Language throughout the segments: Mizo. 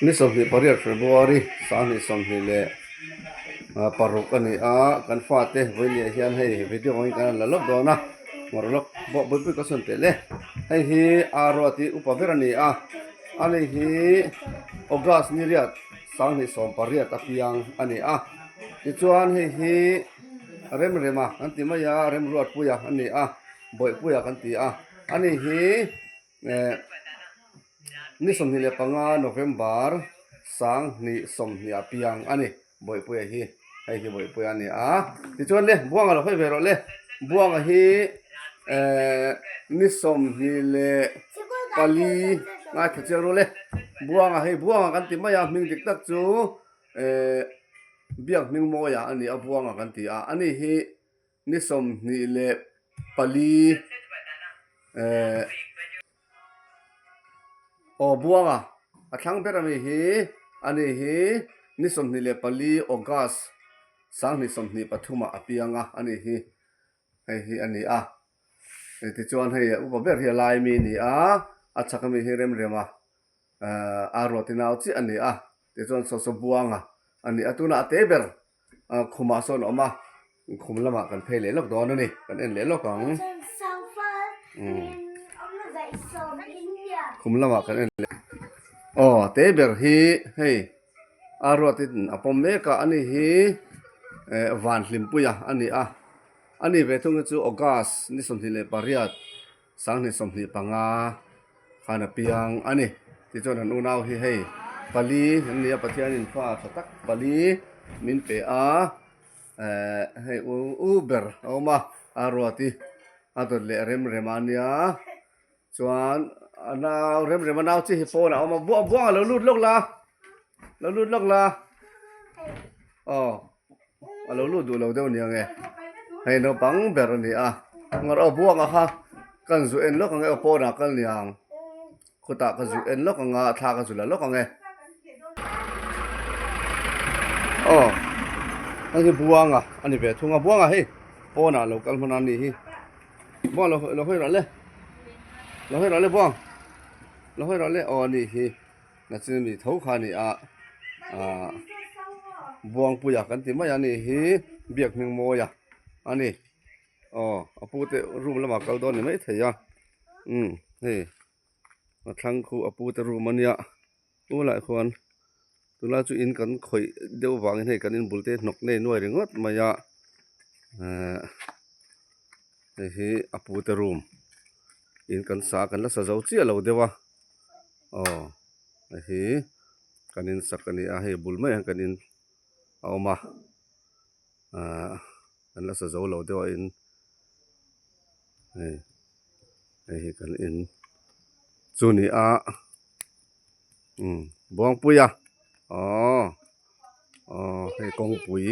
Ni 28 February 2026 a ni a, kan fate vawinia hian hei video angin kan han la lawk dawn a, ngawrh lawk bawk pui pui ka sawn teh le. Hei hi Arua tih upa ber a ni a, ani hi August ni riat 2018 a piang a ni a, tichuan hei hi Remrema kan ti mai a, Remruatpuia a ni a, Bawihpuia kan ti a, ani hi eh Ni 25 November 2020 a piang a ni Bawihpuia hi hei hi Bawihpuia a ni a tichuan le Buanga lo hawi ve rawh le Buanga hi eh ni 24 ngaithla chiang rawh le Buanga hei Buanga kan ti mai a hming dik tak chu eh Biak hming mawia a ni a Buanga kan ti a ani hi ni 24 eh. Aw Buanga, a thlang ber ami hi a ni hi ni 24 August 2023 ah a piang a a ni hi hei hi a ni a tichuan hei a upa ber hi a lai mi a ni a a chhak ami hi Remrema ahh a ruati nau chiah a ni a tichuan saw saw Buanga a ni a tunah a te ber Khumah sawn a awm a, khum lamah kan phei leh lawk dawn a ni, kan en leh lawk ang. Khum lamah kan en leh aw te ber hi hei a ruatin a pawm mek a ani hi eh van hlimpuia a ni a, ani ve thung hi chu August ni 28 2025. Khan a piang a ni. Tichuan an unau hi hei pali an ni a, Pathianin fa tha tak pali min pe a, eh hei u u ber a awm a, a ruat i a dawt leh rem rem a nia, chuan a nau rem rem a nau chi hi pawnah a awm a, buang buang a lo lut lawk la, lo lut lawk la, aw. A lo lut duh lo deuh aniang e hei naupang ber a ni a ngawrh aw buanga kha kan zu en lawk ang e aw pawnah kal niang khutah ka zu en lawk ang a thla ka zu la lawk ang e aw hei hi buanga a ni ve thung a buanga hei pawnah lo kal hman a ni hi buang lo lo hawi rawh le lo hawi rawh le buang lo hawi rawh le aw a ni hi. Nachin ami tho kha a ni a ahh Buangpuia kan ti mai a ni hi biak hming mawia a ni aw a pu te room lamah kal dawn ni maithei a umm hei a thlang khu a pu te room a nia tunah khuan tunlai chu in kan khawih deuh vangin hei kan inbul te hnawk nei nuai ringawt mai a ehh hei hi a pu te room in kan sa kan la sa zo chiah lo deuh a. Aw hei hi kan in sak a ni a hei bul maiah hian kan in a awm a ahh kan la sa zo lo deuh a in hei hei hi kan in chu ni a umm Buangpuia aww aw hei kawngpui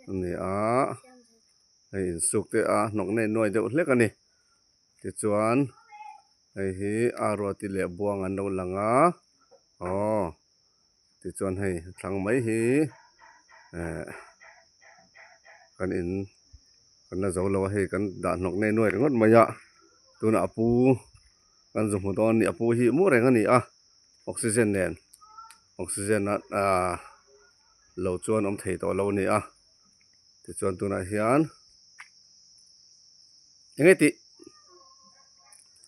a ni a hei insuk te a hnawk nei nuai deuh hlek a ni tichuan. Hei hi a ruati leh buang an lo lang a aw tichuan hei thlang mai hi eh kan in kan la zo lo a hei kan dah hnawk nei nuai ringawt mai a tunah a pu kan zu hmu dawn a ni a pu hi mu reng a ni a oxygen nen oxygen a ah lo chuan awm thei tawh lo a ni a tichuan tunah hian enge tih.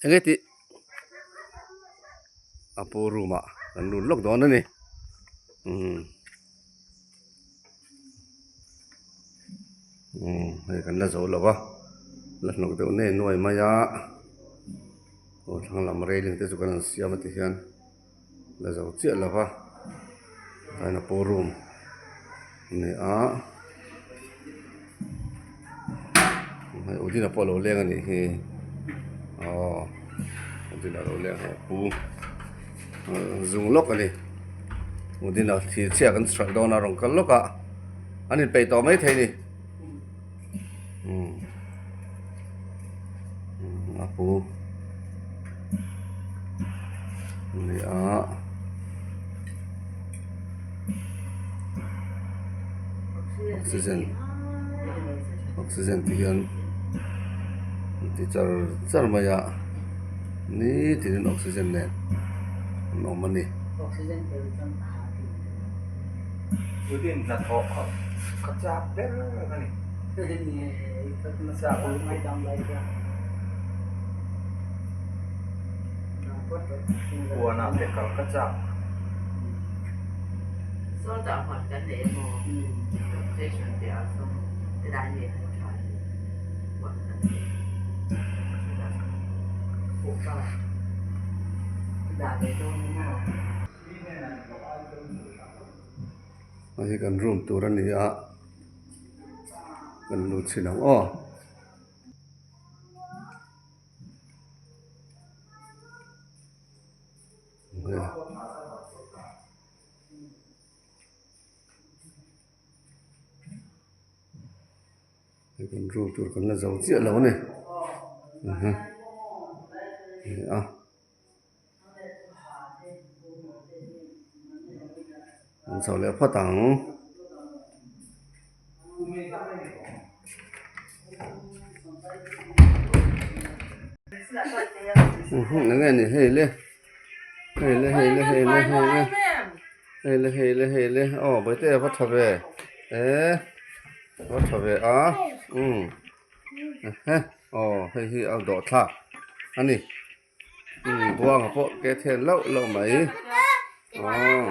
Enge tih a pu room ah kan lut lawk dawn a ni umm umm hei kan la zo lo va la hnawk deuh nei nuai mai a aw thlang lam railing te chu kan han siam a ti hian. La zo chiah lo va tlaiin a pu room a ni a hei Udina pawh a lo leng a nih hi aw Udina a lo leng a pu zung lawk a ni Udina thir chhiah kan hralh dawn a rawn kal lawk a an inpeih tawh maithei a ni umm a pu ni a oxygen oxygen te hian an ti char char mai a nitin in oxygen nen an awm a ni. Hei hi kan room tur a ni a kan lut chhin ang aw. Hei kan room tur kan la zo chiah lo a ni a. An chho leh phawt ang. Eng nge ni hei le hei le hei le hei le hei le hei le hei le hei le aw bawihte a va tha ve eh a va tha ve a umm aw hei hi a dawh thlak a ni. Buanga pawh ke then loh loh mai aw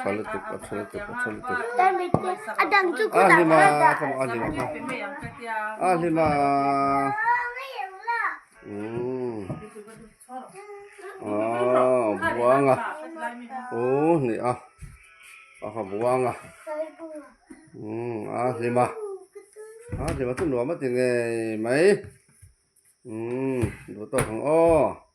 tha lutuk a tha lutuk a tha lutuk a hlima a hlima kha a hlima umm aw buanga aw ni a a ha buanga umm a hlima a hlima chu nuam a ti ngei mai umm duh tawk ang aw.